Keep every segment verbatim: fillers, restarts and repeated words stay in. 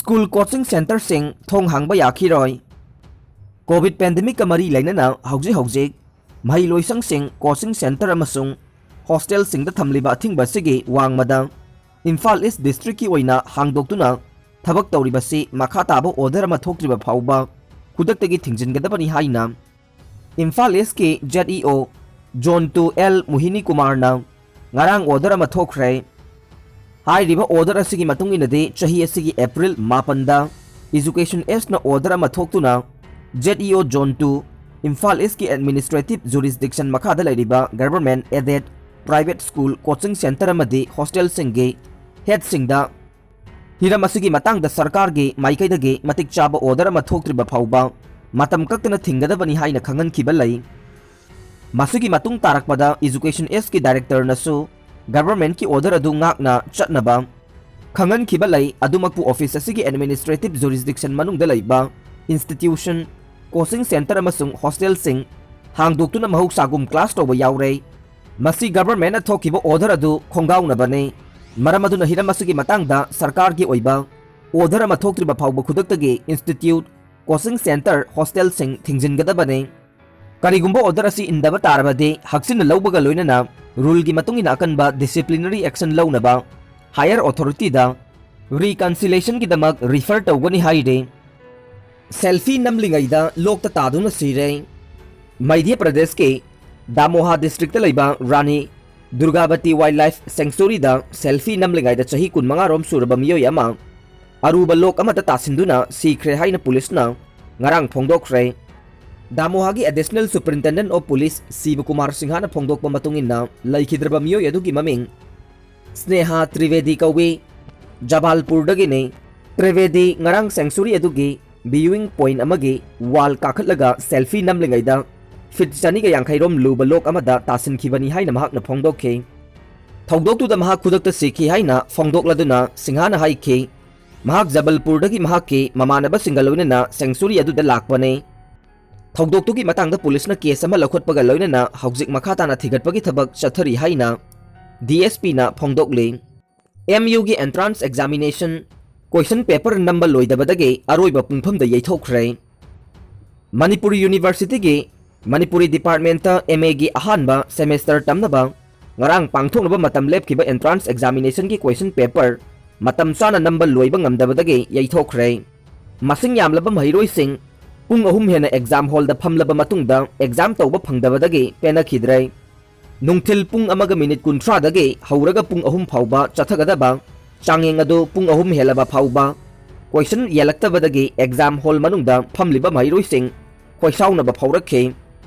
School coaching ꯁꯦꯟꯇꯔꯁꯤꯡ ꯊꯣꯡ ꯍꯥꯡꯕ ꯌꯥꯈꯤꯔꯣꯏ꯫ ꯀꯣꯚꯤꯗ ꯄꯦꯟꯗꯦꯃꯤꯛꯀ ꯃꯔꯤ ꯂꯩꯅꯅ ꯍꯧꯖꯤꯛ ꯍꯧꯖꯤꯛ ꯃꯍꯩꯂꯣꯏꯁꯪꯁꯤꯡ ꯀꯣꯆꯤꯡ ꯁꯦꯟꯇꯔ ꯑꯃꯁꯨꯡ ꯍꯣꯁꯇꯦꯜꯁꯤꯡꯗ ꯊꯝꯂꯤꯕ ꯑꯊꯤꯡꯕ ꯑꯁꯤꯒꯤ ꯋꯥꯡꯃꯗ ꯏꯝꯐꯥꯜ ꯏꯁ ꯗꯤꯁꯇ꯭ꯔꯤꯛꯀꯤ ꯑꯣꯏꯅ ꯍꯥꯡꯗꯣꯛꯇꯨꯅ ꯊꯕꯛ ꯇꯧꯔꯤꯕꯁꯤ ꯃꯈꯥ ꯇꯥꯕ ꯑꯣꯔꯗꯔ ꯑꯃ ꯊꯣꯛꯇ꯭ꯔꯤꯕ ꯐꯥꯎꯕ ꯈꯨꯗꯛꯇꯒꯤ ꯊꯤꯡꯖꯤꯟꯒꯗꯕꯅꯤ ꯍꯥꯏꯅ ꯏꯝꯐꯥꯜ ꯏꯁꯀꯤ ꯖꯦꯠ ꯏ ꯑꯣ ꯖꯣꯟ ꯇꯨ ꯑꯦꯜ ꯃꯣꯍꯤꯅꯤ ꯀꯨꯃꯥꯔꯅ ꯉꯔꯥꯡ ꯑꯣꯔꯗꯔ ꯑꯃ ꯊꯣꯛꯈ꯭ꯔꯦ꯫ ꯍꯥꯏꯔꯤꯕ ꯑꯣꯔꯗꯔ ꯑꯁꯤꯒꯤ ꯃꯇꯨꯡ ꯏꯟꯅꯗꯤ ꯆꯍꯤ ꯑꯁꯤꯒꯤ ꯑꯦꯄ꯭ꯔꯤꯜ ꯃꯥꯄꯟꯗ ꯏꯖꯨꯀꯦꯁꯟ ꯑꯦꯁꯅ ꯑꯣꯔꯗꯔ ꯑꯃ ꯊꯣꯛꯇꯨꯅ ꯖꯦꯠ ꯏ ꯑꯣ ꯖꯣꯟ ꯇꯨ ꯏꯝꯐꯥꯜ ꯏꯁꯀꯤ ꯑꯦꯗꯃꯤꯅꯤꯁꯇ꯭ꯔꯦꯇꯤꯚ ꯖꯨꯔꯤꯁꯗꯤꯛꯁꯟ ꯃꯈꯥꯗ ꯂꯩꯔꯤꯕ government aided private school, coaching centre ꯑꯃꯗꯤ ꯍꯣꯁꯇꯦꯜꯁꯤꯡꯒꯤ ꯍꯦꯗꯁꯤꯡꯗ ꯍꯤꯔꯝ ꯑꯁꯤꯒꯤ ꯃꯇꯥꯡꯗ ꯁꯔꯀꯥꯔꯒꯤ ꯃꯥꯏꯀꯩꯗꯒꯤ ꯃꯇꯤꯛ ꯆꯥꯕ ꯑꯣꯔꯗꯔ ꯑꯃ ꯊꯣꯛꯇ꯭ꯔꯤꯕ ꯐꯥꯎꯕ ꯃꯇꯝ ꯀꯛꯇꯅ ꯊꯤꯡꯒꯗꯕꯅꯤ ꯍꯥꯏꯅ ꯈꯪꯍꯟꯈꯤꯕ ꯂꯩ꯫ ꯃꯁꯤꯒꯤ ꯃꯇꯨꯡ ꯇꯥꯔꯛꯄꯗ ꯏꯖꯨꯀꯦꯁꯟ ꯑꯦꯁꯀꯤ ꯗꯥꯏꯔꯦꯛꯇꯔꯅꯁꯨ ꯒꯚꯔꯟꯃꯦꯟꯠꯀꯤ ꯑꯣꯔꯗꯔ ꯑꯗꯨ ꯉꯥꯛꯅ ꯆꯠꯅꯕ ꯈꯪꯍꯟꯈꯤꯕ ꯂꯩ꯫ ꯑꯗꯨꯃꯛꯄꯨ ꯑꯣꯐꯤꯁ ꯑꯁꯤꯒꯤ ꯑꯦꯗꯃꯤꯅꯤꯁꯇ꯭ꯔꯦꯇꯤꯚ ꯖꯨꯔꯤꯁꯗꯤꯛꯁꯟ ꯃꯅꯨꯡꯗ ꯂꯩꯕ ꯏꯟꯁꯇꯤꯇ꯭ꯌꯨꯁꯟ, ꯀꯣꯆꯤꯡ ꯁꯦꯟꯇꯔ ꯑꯃꯁꯨꯡ ꯍꯣꯁꯇꯦꯜꯁꯤꯡ ꯍꯥꯡꯗꯣꯛꯇꯨꯅ ꯃꯍꯧꯁꯥꯒꯨꯝ ꯀ꯭ꯂꯥꯁ ꯇꯧꯕ ꯌꯥꯎꯔꯦ꯫ ꯃꯁꯤ ꯒꯚꯔꯟꯃꯦꯟꯠꯅ ꯊꯣꯛꯈꯤꯕ ꯑꯣꯔꯗꯔ ꯑꯗꯨ ꯈꯣꯡꯒꯥꯎꯅꯕꯅꯤ꯫ ꯃꯔꯝ ꯑꯗꯨꯅ ꯍꯤꯔꯝ ꯑꯁꯤꯒꯤ ꯃꯇꯥꯡꯗ ꯁꯔꯀꯥꯔꯒꯤ ꯑꯣꯏꯕ ꯑꯣꯔꯗꯔ ꯑꯃ ꯊꯣꯛꯇ꯭ꯔꯤꯕ ꯐꯥꯎꯕ ꯈꯨꯗꯛꯇꯒꯤ ꯏꯟꯁꯇꯤꯇ꯭ꯌꯨꯠ, ꯀꯣꯆꯤꯡ ꯁꯦꯟꯇꯔ, ꯍꯣꯁꯇꯦꯜꯁꯤꯡ ꯊꯤꯡꯖꯤꯟꯒꯗꯕꯅꯤ꯫ ꯀꯔꯤꯒꯨꯝꯕ ꯑꯣꯔꯗꯔ ꯑꯁꯤ ꯏꯟꯗꯕ ꯇꯥꯔꯕꯗꯤ ꯍꯛꯆꯤꯟꯅ ꯂꯧꯕꯒ ꯂꯣꯏꯅꯅ ꯔꯨꯜꯒꯤ ꯃꯇꯨꯡ ꯏꯟꯅ ꯑꯀꯟꯕ ꯗꯤꯁꯤꯄ꯭ꯂꯤꯅꯔꯤ ꯑꯦꯛꯁꯟ ꯂꯧꯅꯕ ꯍꯥꯌꯔ ꯑꯣꯊꯣꯔꯤꯇꯤꯗ ꯔꯤꯀꯟꯁꯤꯂꯦꯁꯟꯒꯤꯗꯃꯛ ꯔꯤꯐꯔ ꯇꯧꯒꯅꯤ ꯍꯥꯏꯔꯤ꯫ ꯁꯦꯜꯐꯤ ꯅꯝꯂꯤꯉꯩꯗ ꯂꯣꯛꯇ ꯇꯥꯗꯨꯅ ꯁꯤꯔꯦ꯫ ꯃꯙ꯭ꯌ ꯄ꯭ꯔꯗꯦꯁꯀꯤ ꯗꯥꯃꯣꯍꯥ ꯗꯤꯁꯇ꯭ꯔꯤꯛꯇ ꯂꯩꯕ ꯔꯥꯅꯤ ꯗꯨꯔꯒꯥꯕꯇꯤ ꯋꯥꯏꯜꯗ ꯂꯥꯏꯐ ꯁꯦꯡꯆꯨꯔꯤꯗ ꯁꯦꯜꯐꯤ ꯅꯝꯂꯤꯉꯩꯗ ꯆꯍꯤ ꯀꯨꯟꯃꯉꯥ ꯔꯣꯝ ꯁꯨꯔꯕ ꯃꯤꯑꯣꯏ ꯑꯃ ꯑꯔꯨꯕ ꯂꯣꯛ ꯑꯃꯗ ꯇꯥꯁꯤꯟꯗꯨꯅ ꯁꯤꯈ꯭ꯔꯦ ꯍꯥꯏꯅ ꯄꯨꯂꯤꯁꯅ ꯉꯔꯥꯡ ꯐꯣꯡꯗꯣꯛꯈ꯭ꯔꯦ꯫ ꯗꯥꯃꯣꯍꯥꯒꯤ ꯑꯦꯗꯤꯁꯅꯦꯜ ꯁꯨꯄꯔꯤꯟꯇꯦꯟꯗꯦꯟꯠ ꯑꯣꯐ ꯄꯨꯂꯤꯁ ꯁꯤꯕ ꯀꯨꯃꯥꯔ ꯁꯤꯡꯍꯅ ꯐꯣꯡꯗꯣꯛꯄ ꯃꯇꯨꯡ ꯏꯟꯅ, ꯂꯩꯈꯤꯗ꯭ꯔꯕ ꯃꯤꯑꯣꯏ ꯑꯗꯨꯒꯤ ꯃꯃꯤꯡ ꯁ꯭ꯅꯦꯍꯥ ꯇ꯭ꯔꯤꯕꯦꯗꯤ ꯀꯧꯏ, ꯖꯕꯥꯜꯄꯨꯔꯗꯒꯤꯅꯤ꯫ ꯇ꯭ꯔꯤꯕꯦꯗꯤ ꯉꯔꯥꯡ ꯁꯦꯡꯆꯨꯔꯤ ꯑꯗꯨꯒꯤ ꯚꯤꯌꯨꯋꯤꯡ ꯄꯣꯏꯟꯠ ꯑꯃꯒꯤ ꯋꯥꯜ ꯀꯥꯈꯠꯂꯒ ꯁꯦꯜꯐꯤ ꯅꯝꯂꯤꯉꯩꯗ ꯐꯤꯠ ꯆꯅꯤꯒ ꯌꯥꯡꯈꯩ ꯔꯣꯝ ꯂꯨꯕ ꯂꯣꯛ ꯑꯃꯗ ꯇꯥꯁꯤꯟꯈꯤꯕꯅꯤ ꯍꯥꯏꯅ ꯃꯍꯥꯛꯅ ꯐꯣꯡꯗꯣꯛꯈꯤ꯫ ꯊꯧꯗꯣꯛꯇꯨꯗ ꯃꯍꯥꯛ ꯈꯨꯗꯛꯇ ꯁꯤꯈꯤ ꯍꯥꯏꯅ ꯐꯣꯡꯗꯣꯛꯂꯗꯨꯅ ꯁꯤꯡꯍꯅ ꯍꯥꯏꯈꯤ, ꯃꯍꯥꯛ ꯖꯕꯜꯄꯨꯔꯗꯒꯤ ꯃꯍꯥꯛꯀꯤ ꯃꯃꯥꯟꯅꯕꯁꯤꯡꯒ ꯂꯣꯏꯅꯅ ꯁꯦꯡꯆꯨꯔꯤ ꯑꯗꯨꯗ ꯂꯥꯛꯄꯅꯤ꯫ ꯊꯧꯗꯣꯛꯇꯨꯒꯤ ꯃꯇꯥꯡꯗ ꯄꯨꯂꯤꯁꯅ ꯀꯦꯁ ꯑꯃ ꯂꯧꯈꯠꯄꯒ ꯂꯣꯏꯅꯅ ꯍꯧꯖꯤꯛ ꯃꯈꯥ ꯇꯥꯅ ꯊꯤꯒꯠꯄꯒꯤ ꯊꯕꯛ ꯆꯠꯊꯔꯤ ꯍꯥꯏꯅ ꯗꯤ ꯑꯦꯁ ꯄꯤꯅ ꯐꯣꯡꯗꯣꯛꯂꯤ꯫ ꯑꯦꯝ ꯌꯨꯒꯤ ꯑꯦꯟꯇ꯭ꯔꯥꯟꯁ ꯑꯦꯛꯖꯥꯃꯤꯅꯦꯁꯟ ꯀꯣꯏꯁꯟ ꯄꯦꯄꯔ ꯅꯝꯕ ꯂꯣꯏꯗꯕꯗꯒꯤ ꯑꯔꯣꯏꯕ ꯄꯨꯡꯐꯝꯗ ꯌꯩꯊꯣꯛꯈ꯭ꯔꯦ꯫ ꯃꯅꯤꯄꯨꯔ ꯌꯨꯅꯤꯚꯔꯁꯤꯇꯤꯒꯤ ꯃꯅꯤꯄꯨꯔꯤ ꯗꯤꯄꯥꯔꯠꯃꯦꯟꯇ ꯑꯦꯝ ꯑꯦꯒꯤ ꯑꯍꯥꯟꯕ ꯁꯦꯃꯦꯁꯇꯔ ꯇꯝꯅꯕ ꯉꯔꯥꯡ ꯄꯥꯡꯊꯣꯛꯅꯕ ꯃꯇꯝ ꯂꯦꯞꯈꯤꯕ ꯑꯦꯟꯇ꯭ꯔꯥꯟꯁ ꯑꯦꯛꯖꯥꯃꯤꯅꯦꯁꯟꯒꯤ ꯀꯣꯏꯁꯟ ꯄꯦꯄꯔ ꯃꯇꯝ ꯆꯥꯅ ꯅꯝꯕ ꯂꯣꯏꯕ ꯉꯝꯗꯕꯗꯒꯤ ꯌꯩꯊꯣꯛꯈ꯭ꯔꯦ꯫ ꯃꯁꯤꯡ ꯌꯥꯝꯂꯕ ꯃꯍꯩꯔꯣꯏꯁꯤꯡ ꯄꯨꯡ ꯑꯍꯨꯝ ꯍꯦꯟꯅ ꯑꯦꯛꯖꯥꯝ ꯍꯣꯜꯗ ꯐꯝꯂꯕ ꯃꯇꯨꯡꯗ ꯑꯦꯛꯖꯥꯝ ꯇꯧꯕ ꯐꯪꯗꯕꯗꯒꯤ ꯄꯦꯟꯅꯈꯤꯗ꯭ꯔꯦ꯫ ꯅꯨꯡꯊꯤꯜ ꯄꯨꯡ ꯑꯃꯒ ꯃꯤꯅꯤꯠ ꯀꯨꯟꯊ꯭ꯔꯥꯗꯒꯤ ꯍꯧꯔꯒ ꯄꯨꯡ ꯑꯍꯨꯝ ꯐꯥꯎꯕ ꯆꯠꯊꯒꯗꯕ ꯆꯥꯡꯌꯦꯡ ꯑꯗꯨ ꯄꯨꯡ ꯑꯍꯨꯝ ꯍꯦꯜꯂꯕ ꯐꯥꯎꯕ ꯀꯣꯏꯁꯟ ꯌꯦꯜꯂꯛꯇꯕꯗꯒꯤ ꯑꯦꯛꯖꯥꯝ ꯍꯣꯜ ꯃꯅꯨꯡꯗ ꯐꯝꯂꯤꯕ ꯃꯍꯩꯔꯣꯏꯁꯤꯡ ꯈꯣꯏꯁꯥꯎꯅꯕ ꯐꯥꯎꯔꯛꯈꯤ꯫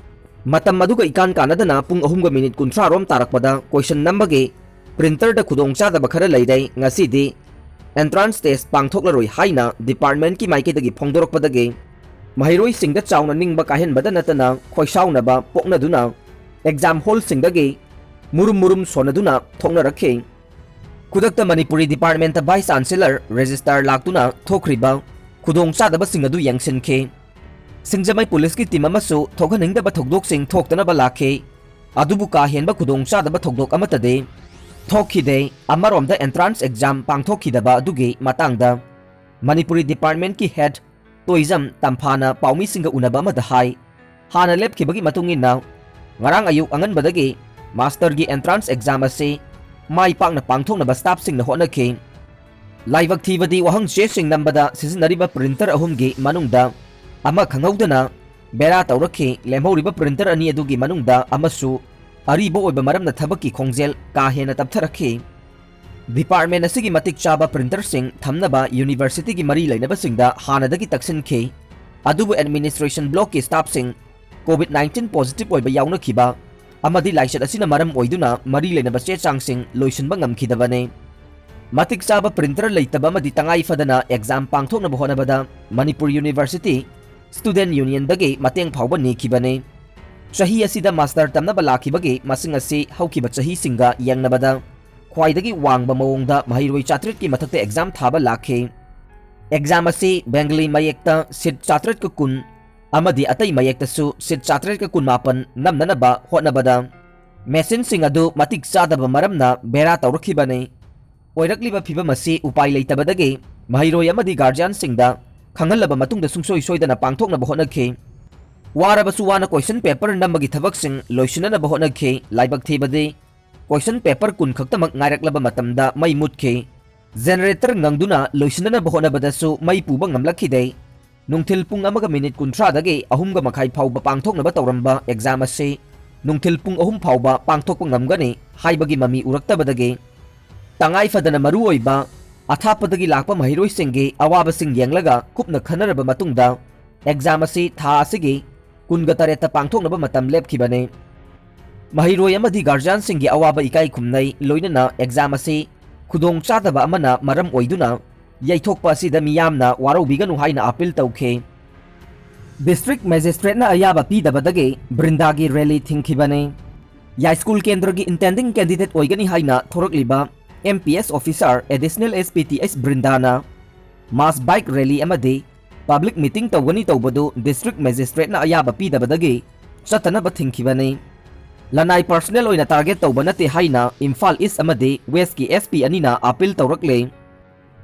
ꯃꯇꯝ ꯑꯗꯨꯒ ꯏꯀꯥꯟ ꯀꯥꯟꯅꯗꯅ ꯄꯨꯡ ꯑꯍꯨꯝꯒ ꯃꯤꯅꯤꯠ ꯀꯨꯟꯊ꯭ꯔꯥ ꯔꯣꯝ ꯇꯥꯔꯛꯄꯗ ꯀꯣꯏꯁꯟ ꯅꯝꯕꯒꯤ ꯄ꯭ꯔꯤꯟꯇꯔꯗ ꯈꯨꯗꯣꯡꯆꯥꯗꯕ ꯈꯔ ꯂꯩꯔꯦ꯫ ꯉꯁꯤꯗꯤ ꯑꯦꯟꯇ꯭ꯔꯥꯟꯁ ꯇꯦꯁ ꯄꯥꯡꯊꯣꯛꯂꯔꯣꯏ ꯍꯥꯏꯅ ꯗꯤꯄꯥꯔꯠꯃꯦꯟꯠꯀꯤ ꯃꯥꯏꯀꯩꯗꯒꯤ ꯐꯣꯡꯗꯣꯔꯛꯄꯗꯒꯤ ꯃꯍꯩꯔꯣꯏꯁꯤꯡꯗ ꯆꯥꯎꯅ ꯅꯤꯡꯕ ꯀꯥꯏꯍꯟꯕꯗ ꯅꯠꯇꯅ ꯈꯣꯏꯁꯥꯎꯅꯕ ꯄꯣꯛꯅꯗꯨꯅ ꯑꯦꯛꯖꯥꯝ ꯍꯣꯜꯁꯤꯡꯗꯒꯤ ꯃꯨꯔꯨꯝ ꯃꯨꯔꯨꯝ ꯁꯣꯟꯅꯗꯨꯅ ꯊꯣꯛꯅꯔꯛꯈꯤ꯫ ꯈꯨꯗꯛꯇ ꯃꯅꯤꯄꯨꯔꯤ ꯗꯤꯄꯥꯔꯠꯃꯦꯟꯠꯇ ꯚꯥꯏꯁ ꯆꯥꯟꯁꯦꯂꯔ, ꯔꯦꯖꯤꯁꯇ꯭ꯔꯥꯔ ꯂꯥꯛꯇꯨꯅ ꯊꯣꯛꯈ꯭ꯔꯤꯕ ꯈꯨꯗꯣꯡꯆꯥꯗꯕꯁꯤꯡ ꯑꯗꯨ ꯌꯦꯡꯁꯤꯟꯈꯤ꯫ ꯁꯤꯡꯖꯃꯩ ꯄꯨꯂꯤꯁꯀꯤ ꯇꯤꯝ ꯑꯃꯁꯨ ꯊꯣꯛꯍꯟꯅꯤꯡꯗꯕ ꯊꯧꯗꯣꯛꯁꯤꯡ ꯊꯣꯛꯇꯅꯕ ꯂꯥꯛꯈꯤ꯫ ꯑꯗꯨꯕꯨ ꯀꯥ ꯍꯦꯟꯕ ꯈꯨꯗꯣꯡꯆꯥꯗꯕ ꯊꯧꯗꯣꯛ ꯑꯃꯠꯇꯗꯤ ꯊꯣꯛꯈꯤꯗꯦ꯫ ꯑꯃꯔꯣꯝꯗ ꯑꯦꯟꯇ꯭ꯔꯥꯟꯁ ꯑꯦꯛꯖꯥꯝ ꯄꯥꯡꯊꯣꯛꯈꯤꯗꯕ ꯑꯗꯨꯒꯤ ꯃꯇꯥꯡꯗ ꯃꯅꯤꯄꯨꯔꯤ ꯗꯤꯄꯥꯔꯠꯃꯦꯟꯠꯀꯤ ꯍꯦꯗ ꯇꯣꯏꯖꯝ ꯇꯝꯐꯥꯅ ꯄꯥꯎꯃꯤꯁꯤꯡꯒ ꯎꯅꯕ ꯑꯃꯗ ꯍꯥꯏ꯫ ꯍꯥꯟꯅ ꯂꯦꯞꯈꯤꯕꯒꯤ ꯃꯇꯨꯡ ꯏꯟꯅ ꯉꯔꯥꯡ ꯑꯌꯨꯛ ꯑꯉꯟꯕꯗꯒꯤ ꯃꯥꯁꯇꯔꯒꯤ ꯑꯦꯟꯇ꯭ꯔꯥꯟꯁ ꯑꯦꯛꯖꯥꯝ ꯑꯁꯤ ꯃꯥꯏ ꯄꯥꯛꯅ ꯄꯥꯡꯊꯣꯛꯅꯕ ꯁ꯭ꯇꯥꯐꯁꯤꯡꯅ ꯍꯣꯠꯅꯈꯤ꯫ ꯂꯥꯏꯕꯛ ꯊꯤꯕꯗꯤ ꯋꯥꯍꯪ ꯆꯦꯁꯤꯡ ꯅꯝꯕꯗ ꯁꯤꯖꯤꯟꯅꯔꯤꯕ ꯄ꯭ꯔꯤꯟꯇꯔ ꯑꯍꯨꯝꯒꯤ ꯃꯅꯨꯡꯗ ꯑꯃ ꯈꯪꯍꯧꯗꯅ ꯕꯦꯔꯥ ꯇꯧꯔꯛꯈꯤ꯫ ꯂꯦꯝꯍꯧꯔꯤꯕ ꯄ꯭ꯔꯤꯟꯇꯔ ꯑꯅꯤ ꯑꯗꯨꯒꯤ ꯃꯅꯨꯡꯗ ꯑꯃꯁꯨ ꯑꯔꯤꯕ ꯑꯣꯏꯕ ꯃꯔꯝꯅ ꯊꯕꯛꯀꯤ ꯈꯣꯡꯖꯦꯜ ꯀꯥ ꯍꯦꯟꯅ ꯇꯞꯊꯔꯛꯈꯤ꯫ ꯗꯤꯄꯥꯔꯠꯃꯦꯟꯠ ꯑꯁꯤꯒꯤ ꯃꯇꯤꯛ ꯆꯥꯕ ꯄ꯭ꯔꯤꯟꯇꯔꯁꯤꯡ ꯊꯝꯅꯕ ꯌꯨꯅꯤꯚꯔꯁꯤꯇꯤꯒꯤ ꯃꯔꯤ ꯂꯩꯅꯕꯁꯤꯡꯗ ꯍꯥꯟꯅꯗꯒꯤ ꯇꯛꯁꯤꯟꯈꯤ꯫ ꯑꯗꯨꯕꯨ ꯑꯦꯗꯃꯤꯅꯤꯁꯇ꯭ꯔꯦꯁꯟ ꯕ꯭ꯂꯣꯛꯀꯤ ꯁ꯭ꯇꯥꯐꯁꯤꯡ ꯀꯣꯚꯤꯗ ꯅꯥꯏꯟꯇꯤꯟ ꯄꯣꯖꯤꯇꯤꯚ ꯑꯣꯏꯕ ꯌꯥꯎꯅꯈꯤꯕ ꯑꯃꯗꯤ ꯂꯥꯏꯆꯠ ꯑꯁꯤꯅ ꯃꯔꯝ ꯑꯣꯏꯗꯨꯅ ꯃꯔꯤ ꯂꯩꯅꯕ ꯆꯦ ꯆꯥꯡꯁꯤꯡ ꯂꯣꯏꯁꯤꯟꯕ ꯉꯝꯈꯤꯗꯕꯅꯤ꯫ ꯃꯇꯤꯛ ꯆꯥꯕ ꯄ꯭ꯔꯤꯟꯇꯔ ꯂꯩꯇꯕ ꯑꯃꯗꯤ ꯇꯉꯥꯏ ꯐꯗꯅ ꯑꯦꯛꯖꯥꯝ ꯄꯥꯡꯊꯣꯛꯅꯕ ꯍꯣꯠꯅꯕꯗ ꯃꯅꯤꯄꯨꯔ ꯌꯨꯅꯤꯚꯔꯁꯤꯇꯤ ꯁ꯭ꯇꯨꯗꯦꯟꯠ ꯌꯨꯅꯤꯌꯟꯗꯒꯤ ꯃꯇꯦꯡ ꯐꯥꯎꯕ ꯅꯤꯈꯤꯕꯅꯤ꯫ ꯆꯍꯤ ꯑꯁꯤꯗ ꯃꯥꯁꯇꯔ ꯇꯝꯅꯕ ꯂꯥꯛꯈꯤꯕꯒꯤ ꯃꯁꯤꯡ ꯑꯁꯤ ꯍꯧꯈꯤꯕ ꯆꯍꯤꯁꯤꯡꯒ ꯌꯦꯡꯅꯕꯗ ꯈ꯭ꯋꯥꯏꯗꯒꯤ ꯋꯥꯡꯕ ꯃꯑꯣꯡꯗ ꯃꯍꯩꯔꯣꯏ ꯆꯥꯇ꯭ꯔꯦꯠꯀꯤ ꯃꯊꯛꯇ ꯑꯦꯛꯖꯥꯝ ꯊꯥꯕ ꯂꯥꯛꯈꯤ꯫ ꯑꯦꯛꯖꯥꯝ ꯑꯁꯤ ꯕꯦꯡꯒꯂꯤ ꯃꯌꯦꯛꯇ ꯁꯤꯠ ꯆꯥꯇ꯭ꯔꯦꯠꯀ ꯀꯨꯟ ꯑꯃꯗꯤ ꯑꯇꯩ ꯃꯌꯦꯛꯇꯁꯨ ꯁꯤꯠ ꯆꯥꯇ꯭ꯔꯦꯠꯀ ꯀꯨꯟꯃꯥꯄꯟ ꯅꯝꯅꯅꯕ ꯍꯣꯠꯅꯕꯗ ꯃꯦꯁꯤꯟꯁꯤꯡ ꯑꯗꯨ ꯃꯇꯤꯛ ꯆꯥꯗꯕ ꯃꯔꯝꯅ ꯕꯦꯔꯥ ꯇꯧꯔꯛꯈꯤꯕꯅꯤ꯫ ꯑꯣꯏꯔꯛꯂꯤꯕ ꯐꯤꯚꯝ ꯑꯁꯤ ꯎꯄꯥꯏ ꯂꯩꯇꯕꯗꯒꯤ ꯃꯍꯩꯔꯣꯏ ꯑꯃꯗꯤ ꯒꯥꯔꯖꯤꯌꯥꯟꯁꯤꯡꯗ ꯈꯪꯍꯜꯂꯕ ꯃꯇꯨꯡꯗ ꯁꯨꯡꯁꯣꯏ ꯁꯣꯏꯗꯅ ꯄꯥꯡꯊꯣꯛꯅꯕ ꯍꯣꯠꯅꯈꯤ꯫ ꯋꯥꯔꯕꯁꯨ ꯋꯥꯅ ꯀꯣꯏꯁꯟ ꯄꯦꯄꯔ ꯅꯝꯕꯒꯤ ꯊꯕꯛꯁꯤꯡ ꯂꯣꯏꯁꯤꯟꯅꯅꯕ ꯍꯣꯠꯅꯈꯤ꯫ ꯂꯥꯏꯕꯛ ꯊꯤꯕꯗꯤ, ꯀꯣꯏꯁꯟ ꯄꯦꯄꯔ ꯀꯨꯟ ꯈꯛꯇꯃꯛ ꯉꯥꯏꯔꯛꯂꯕ ꯃꯇꯝꯗ ꯃꯩ ꯃꯨꯠꯈꯤ꯫ ꯖꯦꯅꯦꯔꯦꯇꯔ ꯉꯪꯗꯨꯅ ꯂꯣꯏꯁꯤꯟꯅꯅꯕ ꯍꯣꯠꯅꯕꯗꯁꯨ ꯃꯩ ꯄꯨꯕ ꯉꯝꯂꯛꯈꯤꯗꯦ꯫ ꯅꯨꯡꯊꯤꯜ ꯄꯨꯡ ꯑꯃꯒ ꯃꯤꯅꯤꯠ ꯀꯨꯟꯊ꯭ꯔꯥꯗꯒꯤ ꯑꯍꯨꯝꯒ ꯃꯈꯥꯏ ꯐꯥꯎꯕ ꯄꯥꯡꯊꯣꯛꯅꯕ ꯇꯧꯔꯝꯕ ꯑꯦꯛꯖꯥꯝ ꯑꯁꯤ ꯅꯨꯡꯊꯤꯜ ꯄꯨꯡ ꯑꯍꯨꯝ ꯐꯥꯎꯕ ꯄꯥꯡꯊꯣꯛꯄ ꯉꯝꯒꯅꯤ ꯍꯥꯏꯕꯒꯤ ꯃꯃꯤ ꯎꯔꯛꯇꯕꯗꯒꯤ, ꯇꯉꯥꯏ ꯐꯗꯅ ꯃꯔꯨꯑꯣꯏꯕ ꯑꯊꯥꯞꯄꯗꯒꯤ ꯂꯥꯛꯄ ꯃꯍꯩꯔꯣꯏꯁꯤꯡꯒꯤ ꯑꯋꯥꯕꯁꯤꯡ ꯌꯦꯡꯂꯒ ꯀꯨꯞꯅ ꯈꯟꯅꯔꯕ ꯃꯇꯨꯡꯗ ꯑꯦꯛꯖꯥꯝ ꯑꯁꯤ ꯊꯥ ꯑꯁꯤꯒꯤ ꯀꯨꯟꯒ ꯇꯔꯦꯠꯇ ꯄꯥꯡꯊꯣꯛꯅꯕ ꯃꯇꯝ ꯂꯦꯞꯈꯤꯕꯅꯤ꯫ ꯃꯍꯩꯔꯣꯏ ꯑꯃꯗꯤ ꯒꯥꯔꯖꯤꯌꯥꯟꯁꯤꯡꯒꯤ ꯑꯋꯥꯕ ꯏꯀꯥꯏ ꯈꯨꯝꯅꯩ, ꯂꯣꯏꯅꯅ ꯑꯦꯛꯖꯥꯝ ꯑꯁꯤ ꯈꯨꯗꯣꯡ ꯆꯥꯗꯕ ꯑꯃꯅ ꯃꯔꯝ ꯑꯣꯏꯗꯨꯅ ꯌꯩꯊꯣꯛꯄ ꯑꯁꯤꯗ ꯃꯤꯌꯥꯝꯅ ꯋꯥꯔꯧꯕꯤꯒꯅꯨ ꯍꯥꯏꯅ ꯑꯥꯄꯤꯜ ꯇꯧꯈꯤ꯫ ꯗꯤꯁꯇ꯭ꯔꯤꯛ ꯃꯦꯖꯤꯁꯇ꯭ꯔꯦꯠꯅ ꯑꯌꯥꯕ ꯄꯤꯗꯕꯗꯒꯤ ꯕ꯭ꯔꯤꯟꯗꯥꯒꯤ ꯔꯦꯂꯤ ꯊꯤꯡꯈꯤꯕꯅꯤ꯫ ꯌꯥꯏꯁ꯭ꯀꯨꯜ ꯀꯦꯟꯗ꯭ꯔꯒꯤ ꯏꯟꯇꯦꯟꯗꯤꯡ ꯀꯦꯟꯗꯤꯗꯦꯠ ꯑꯣꯏꯒꯅꯤ ꯍꯥꯏꯅ ꯊꯣꯔꯛꯂꯤꯕ M P S officer additional S P T S ꯕ꯭ꯔꯤꯟꯗꯥꯅ ꯃꯥꯁ ꯕꯥꯏꯛ ꯔꯦꯂꯤ ꯑꯃꯗꯤ ꯄꯕ꯭ꯂꯤꯛ ꯃꯤꯇꯤꯡ ꯇꯧꯒꯅꯤ ꯇꯧꯕꯗꯨ ꯗꯤꯁꯇ꯭ꯔꯤꯛ ꯃꯦꯖꯤꯁꯇ꯭ꯔꯦꯠꯅ ꯑꯌꯥꯕ ꯄꯤꯗꯕꯗꯒꯤ ꯆꯠꯇꯅꯕ ꯊꯤꯡꯈꯤꯕꯅꯤ꯫ ꯂꯅꯥꯏ ꯄꯔꯁꯅꯦꯜ ꯑꯣꯏꯅ ꯇꯥꯔꯒꯦꯠ ꯇꯧꯕ ꯅꯠꯇꯦ ꯍꯥꯏꯅ ꯏꯝꯐꯥꯜ ꯏꯁ ꯑꯃꯗꯤ ꯋꯦꯁꯀꯤ ꯑꯦꯁ ꯄꯤ ꯑꯅꯤꯅ ꯑꯥꯄꯤꯜ ꯇꯧꯔꯛꯂꯦ꯫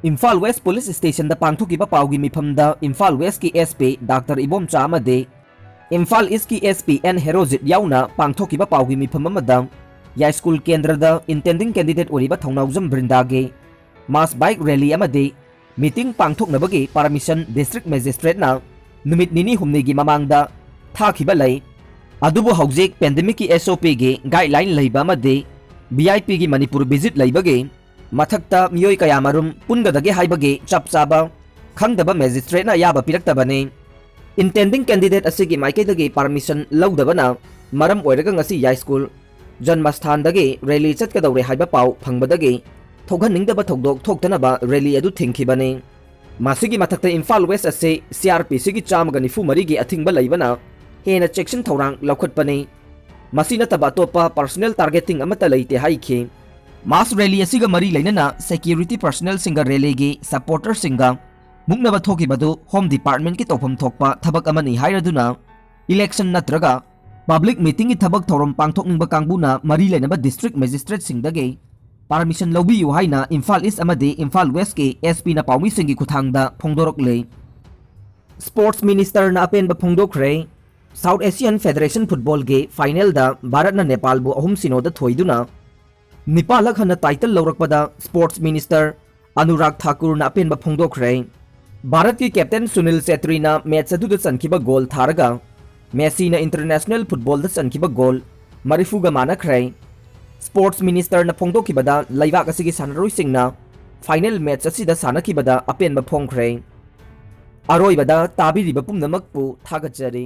ꯏꯝꯐꯥꯜ ꯋꯦꯁ ꯄꯨꯂꯤꯁ ꯁ꯭ꯇꯦꯁꯟꯗ ꯄꯥꯡꯊꯣꯛꯈꯤꯕ ꯄꯥꯎꯒꯤ ꯃꯤꯐꯝꯗ ꯏꯝꯐꯥꯜ ꯋꯦꯁꯀꯤ ꯑꯦꯁ ꯄꯤ ꯗꯥꯛꯇꯔ ꯏꯕꯣꯝꯆꯥ ꯑꯃꯗꯤ ꯏꯝꯐꯥꯜ ꯏꯁꯀꯤ ꯑꯦꯁ ꯄꯤ ꯑꯦꯟ ꯍꯦꯔꯣꯖꯤꯠ ꯌꯥꯎꯅ ꯄꯥꯡꯊꯣꯛꯈꯤꯕ ꯄꯥꯎꯒꯤ ꯃꯤꯐꯝ ꯑꯃꯗ ꯌꯥꯏꯁ꯭ꯀꯨꯜ ꯀꯦꯟꯗ꯭ꯔꯗ ꯏꯟꯇꯦꯟꯗꯤꯡ ꯀꯦꯟꯗꯤꯗꯦꯠ ꯑꯣꯏꯔꯤꯕ ꯊꯧꯅꯥꯎꯖꯝ ꯕ꯭ꯔꯤꯟꯗꯥꯒꯤ ꯃꯥꯁ ꯕꯥꯏꯛ ꯔꯦꯂꯤ ꯑꯃꯗꯤ ꯃꯤꯇꯤꯡ ꯄꯥꯡꯊꯣꯛꯅꯕꯒꯤ ꯄꯔꯃꯤꯁꯟ ꯗꯤꯁꯇ꯭ꯔꯤꯛ ꯃꯦꯖꯤꯁꯇ꯭ꯔꯦꯠꯅ ꯅꯨꯃꯤꯠ ꯅꯤꯅꯤ ꯍꯨꯝꯅꯤꯒꯤ ꯃꯃꯥꯡꯗ ꯊꯥꯈꯤꯕ ꯂꯩ꯫ ꯑꯗꯨꯕꯨ ꯍꯧꯖꯤꯛ ꯄꯦꯟꯗꯦꯃꯤꯛꯀꯤ ꯑꯦꯁ ꯑꯣ ꯄꯤꯒꯤ ꯒꯥꯏꯗꯂꯥꯏꯟ ꯂꯩꯕ ꯑꯃꯗꯤ ꯚꯤ ꯑꯥꯏ ꯄꯤꯒꯤ ꯃꯅꯤꯄꯨꯔ ꯚꯤꯖꯤꯠ ꯂꯩꯕꯒꯤ ꯃꯊꯛꯇ ꯃꯤꯑꯣꯏ ꯀꯌꯥꯃꯔꯨꯝ ꯄꯨꯟꯒꯗꯒꯦ ꯍꯥꯏꯕꯒꯤ ꯆꯞ ꯆꯥꯕ ꯈꯪꯗꯕ ꯃꯦꯖꯤꯁꯇ꯭ꯔꯦꯠꯅ ꯑꯌꯥꯕ ꯄꯤꯔꯛꯇꯕꯅꯤ꯫ ꯏꯟꯇꯦꯟꯗꯤꯡ ꯀꯦꯟꯗꯤꯗꯦꯠ ꯑꯁꯤꯒꯤ ꯃꯥꯏꯀꯩꯗꯒꯤ ꯄꯔꯃꯤꯁꯟ ꯂꯧꯗꯕꯅ ꯃꯔꯝ ꯑꯣꯏꯔꯒ ꯉꯁꯤ ꯌꯥꯏꯁ꯭ꯀꯨꯜ ꯖꯟꯃꯁꯊꯥꯟꯗꯒꯤ ꯔꯦꯂꯤ ꯆꯠꯀꯗꯧꯔꯦ ꯍꯥꯏꯕ ꯄꯥꯎ ꯐꯪꯕꯗꯒꯤ ꯊꯣꯛꯍꯟꯅꯤꯡꯗꯕ ꯊꯧꯗꯣꯛ ꯊꯣꯛꯇꯅꯕ ꯔꯦꯂꯤ ꯑꯗꯨ ꯊꯤꯡꯈꯤꯕꯅꯤ꯫ ꯃꯁꯤꯒꯤ ꯃꯊꯛꯇ ꯏꯝꯐꯥꯜ ꯋꯦꯁ ꯑꯁꯤ ꯁꯤ ꯑꯥꯔ ꯄꯤ ꯁꯤꯒꯤ ꯆꯥꯝꯃꯒ ꯅꯤꯐꯨ ꯃꯔꯤꯒꯤ ꯑꯊꯤꯡꯕ ꯂꯩꯕꯅ ꯍꯦꯟꯅ ꯆꯦꯛꯁꯤꯟ ꯊꯧꯔꯥꯡ ꯂꯧꯈꯠꯄꯅꯤ꯫ ꯃꯁꯤ ꯅꯠꯇꯕ ꯑꯇꯣꯞꯄ ꯄꯔꯁꯅꯦꯜ ꯇꯥꯔꯒꯦꯇꯤꯡ ꯑꯃꯠꯇ ꯂꯩꯇꯦ ꯍꯥꯏꯈꯤ꯫ ꯃꯥꯁ ꯔꯦꯂꯤ ꯑꯁꯤꯒ ꯃꯔꯤ ꯂꯩꯅꯅ ꯁꯦꯀ꯭ꯌꯨꯔꯤꯇꯤ ꯄꯔꯁꯅꯦꯜꯁꯤꯡꯒ ꯔꯦꯂꯤꯒꯤ ꯁꯄꯣꯔꯇꯔꯁꯤꯡꯒ ꯃꯨꯛꯅꯕ ꯊꯣꯛꯈꯤꯕꯗꯨ ꯍꯣꯝ ꯗꯤꯄꯥꯔꯠꯃꯦꯟꯠꯀꯤ ꯇꯧꯐꯝ ꯊꯣꯛꯄ ꯊꯕꯛ ꯑꯃꯅꯤ ꯍꯥꯏꯔꯗꯨꯅ ꯏꯂꯦꯛꯁꯟ ꯅꯠꯇ꯭ꯔꯒ ꯄꯕ꯭ꯂꯤꯛ ꯃꯤꯇꯤꯡꯒꯤ ꯊꯕꯛ ꯊꯧꯔꯝ ꯄꯥꯡꯊꯣꯛꯅꯤꯡꯕ ꯀꯥꯡꯕꯨꯅ ꯃꯔꯤ ꯂꯩꯅꯕ ꯗꯤꯁꯇ꯭ꯔꯤꯛ ꯃꯦꯖꯤꯁꯇ꯭ꯔꯦꯠꯁꯤꯡꯗꯒꯤ ꯄꯥꯔꯃꯤꯁꯟ ꯂꯧꯕꯤꯌꯨ ꯍꯥꯏꯅ ꯏꯝꯐꯥꯜ ꯏꯁ ꯑꯃꯗꯤ ꯏꯝꯐꯥꯜ ꯋꯦꯁꯀꯤ ꯑꯦꯁ ꯄꯤꯅ ꯄꯥꯎꯃꯤꯁꯤꯡꯒꯤ ꯈꯨꯠꯊꯥꯡꯗ ꯐꯣꯡꯗꯣꯔꯛꯂꯦ꯫ ꯁ꯭ꯄꯣꯔꯠꯁ ꯃꯤꯅꯤꯁꯇꯔꯅ ꯑꯄꯦꯟꯕ ꯐꯣꯡꯗꯣꯛꯈ꯭ꯔꯦ꯫ ꯁꯥꯎꯠ ꯑꯦꯁꯤꯌꯥꯟ ꯐꯦꯗꯔꯦꯁꯟ ꯐꯨꯠꯕꯣꯜꯒꯤ ꯐꯥꯏꯅꯦꯜꯗ ꯚꯥꯔꯠꯅ ꯅꯦꯄꯥꯜꯕꯨ ꯑꯍꯨꯝ ꯁꯤꯅꯣꯗ ꯊꯣꯏꯗꯨꯅ ꯅꯤꯄꯥꯜꯂꯛ ꯍꯟꯅ ꯇꯥꯏꯇꯜ ꯂꯧꯔꯛꯄꯗ ꯁ꯭ꯄꯣꯔꯠꯁ ꯃꯤꯅꯤꯁꯇꯔ ꯑꯅꯨꯔꯥꯒ ꯊꯥꯀꯨꯔꯅ ꯑꯄꯦꯟꯕ ꯐꯣꯡꯗꯣꯛꯈ꯭ꯔꯦ꯫ ꯚꯥꯔꯠꯀꯤ ꯀꯦꯞꯇꯦꯟ ꯁꯨꯅꯤꯜ ꯆꯦꯇ꯭ꯔꯤꯅ ꯃꯦꯆ ꯑꯗꯨꯗ ꯆꯟꯈꯤꯕ ꯒꯣꯜ ꯊꯥꯔꯒ ꯃꯦꯁꯤꯅ ꯏꯟꯇꯔꯅꯦꯁꯅꯦꯜ ꯐꯨꯠꯕꯣꯜꯗ ꯆꯟꯈꯤꯕ ꯒꯣꯜ ꯃꯔꯤꯐꯨꯒ ꯃꯥꯟꯅꯈ꯭ꯔꯦ꯫ ꯁ꯭ꯄꯣꯔꯠꯁ ꯃꯤꯅꯤꯁꯇꯔꯅ ꯐꯣꯡꯗꯣꯛꯈꯤꯕꯗ ꯂꯩꯕꯥꯛ ꯑꯁꯤꯒꯤ ꯁꯥꯟꯅꯔꯣꯏꯁꯤꯡꯅ ꯐꯥꯏꯅꯦꯜ ꯃꯦꯆ ꯑꯁꯤꯗ ꯁꯥꯟꯅꯈꯤꯕꯗ ꯑꯄꯦꯟꯕ ꯐꯣꯡꯈ꯭ꯔꯦ꯫ ꯑꯔꯣꯏꯕꯗ ꯇꯥꯕꯤꯔꯤꯕ ꯄꯨꯝꯅꯃꯛꯄꯨ ꯊꯥꯒꯠꯆꯔꯤ꯫